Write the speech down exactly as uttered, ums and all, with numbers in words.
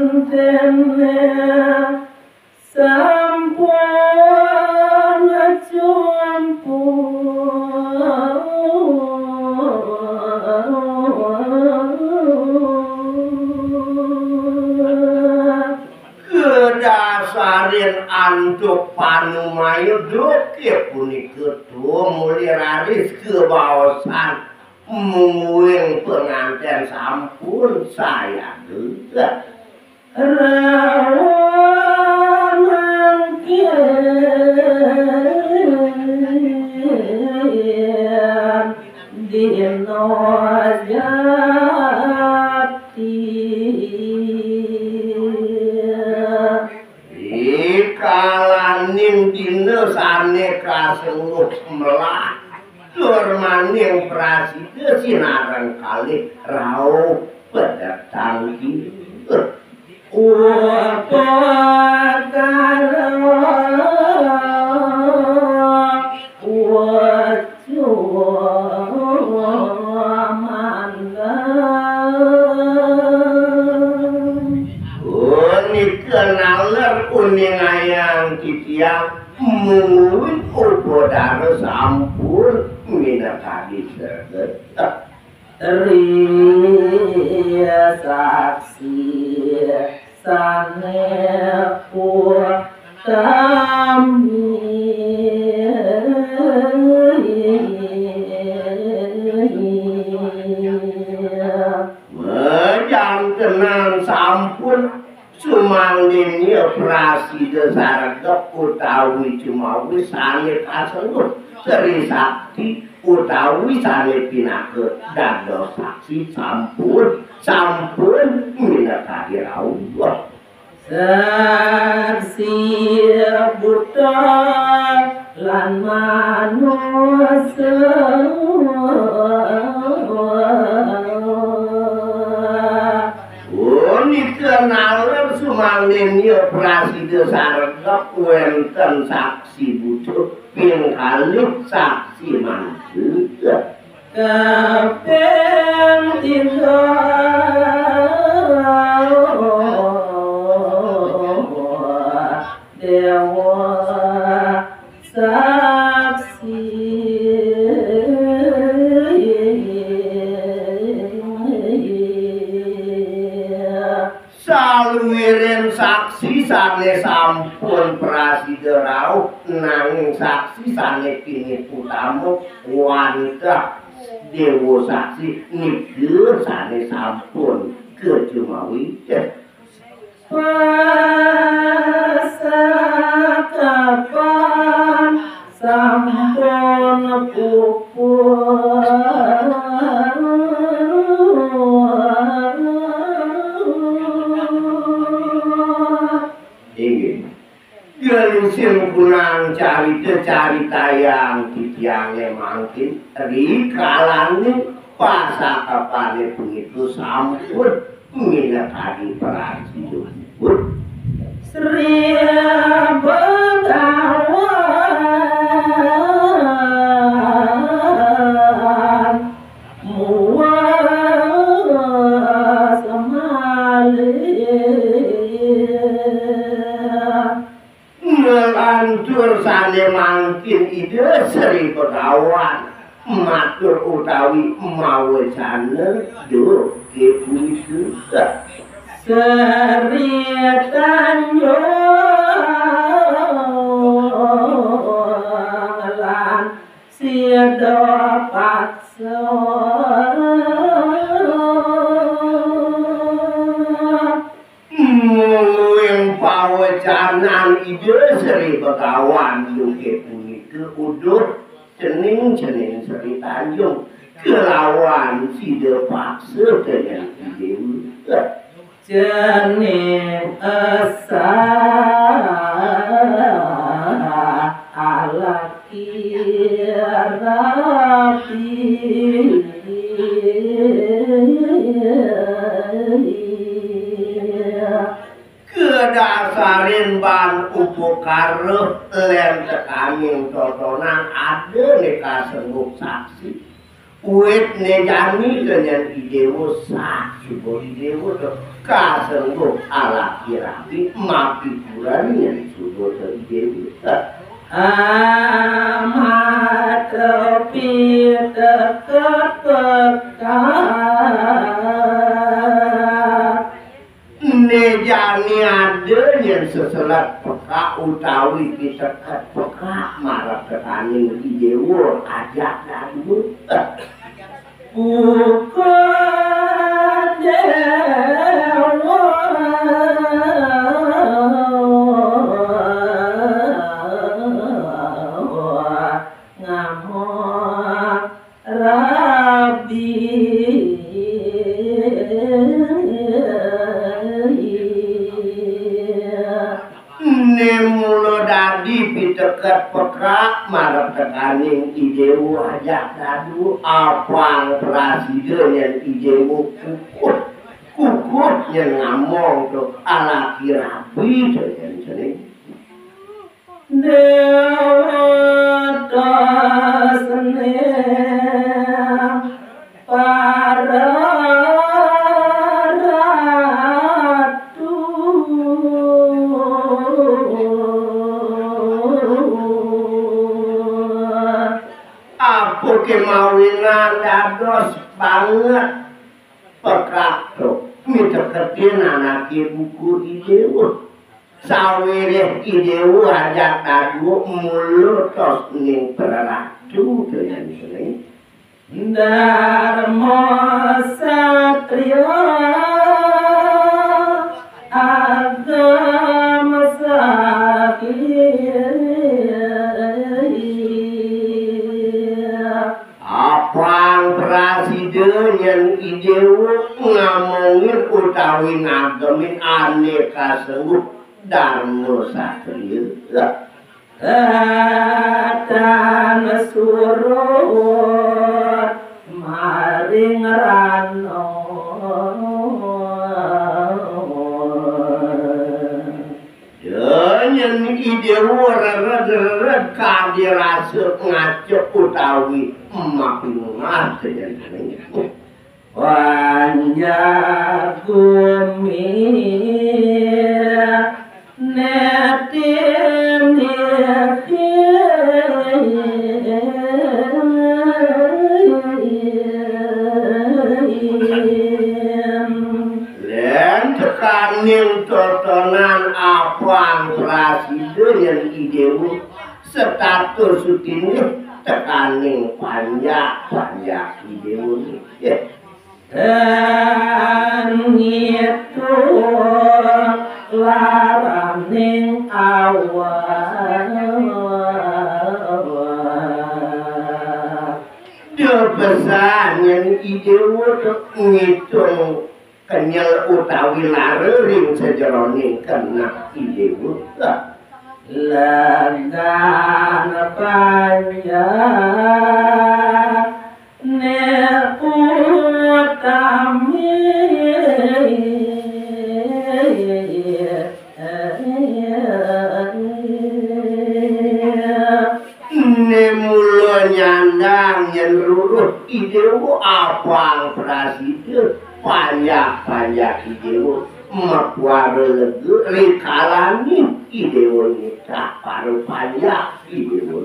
Pangantene sampun cumpul. Kedasarin antuk panumayuh duke punika tumuli raris kebaosan. Mungguing penganten sampun sayaga. Rawuh mangkin dina jati. Rikalaning dina sane kasengguh melah, tur maning prasida sinareng kalih rauh pedetang kira. Upakara ucu mangga. Punika naler uningayang titiang mungguing upakara sampun minakadi sregep. Ri saksi sane utami. Majantenan sampun sumangginya prasida saregep utawi cumawi sane kasengguh Sri Sakti utawi sane pinaka dados saksi sampun, sampun minakadi rauh. Saksi buta lan manusa. Punika naler sumangginya prasida saregep wenten saksi buta ping kalih saksi manca. Kaping tiga dewa saksi. Saluiring saksi sane sampun prasida rauh, nanging saksi sane pinih utama wantah dewa saksi nika sane sampun kacumawi. Pasakapan sampun pupus. Inggih. Gelusin kunang carita-caritayang titiange mangkin, rikalane pasakapane punika sampun minakadi prasida. Sri Begawan muas malih. Nglantur sane mangkin Ida Sri Begawan matur utawi mawecana duke punika. Sri Tanjung lan sida paksa. Mungguing pawecanan Ida Sri Begawan duke punika uduh cening-cening Sri Tanjung kelawan sida paksa dengan Dewa. Cening esa alaki rapi. Kadasarin baan upakara lén tekaning totonan ada né kasengguh saksi. Wit né jani nyen I Déwa saksi, I Déwa to kasengguh alaki rabi mapikuran nyen suda to I Déwa. Amat piteket pekat. Né jani ada nyen seselat pekak utawi piteket pekak marep tekaning I Déwa ajak dadua. Buka Déwa ngamuk rabi. Né mula dadi piteket pekak marep tekaning I Déwa ajak dadua, apang prasida nyen I Déwa kukuh. Kukuh nyen ngamong to alaki rabi to nyen cening. Déwa tasné para ratu. Apa ké mawinan dados banget pekak to miteketin anaké buka I Déwa. Sawiréh I Déwa ajak dadua mula tos ning praratu to nyen cening. Darma Satria Agama Satria. Apang prasida nyen I Déwa ngamongin utawi ngagemin ané kasengguh Darma Satria. Tatan surut maring rana. Ya, nyen I Déwa rered-rered kadi rasa ngajak utawi mapingas nyen. Panjak gumi netin. Lén tekaning totonan apang prasida nyen I Déwa, setatur sutinggih tekaning panjak-panjak I Déwa. Ya. Ngitung laraning awak. Dia pesan nyen I Déwa to ngitung kenyel utawi lara ring sajeroning kenak I Déwa. Legan panjak né utami. Né mula nyandang nyen ruruh I Déwa apang prasida, panjak-panjak I Déwa makuara lega rikalaning I Déwa nitah para panjak I Déwa.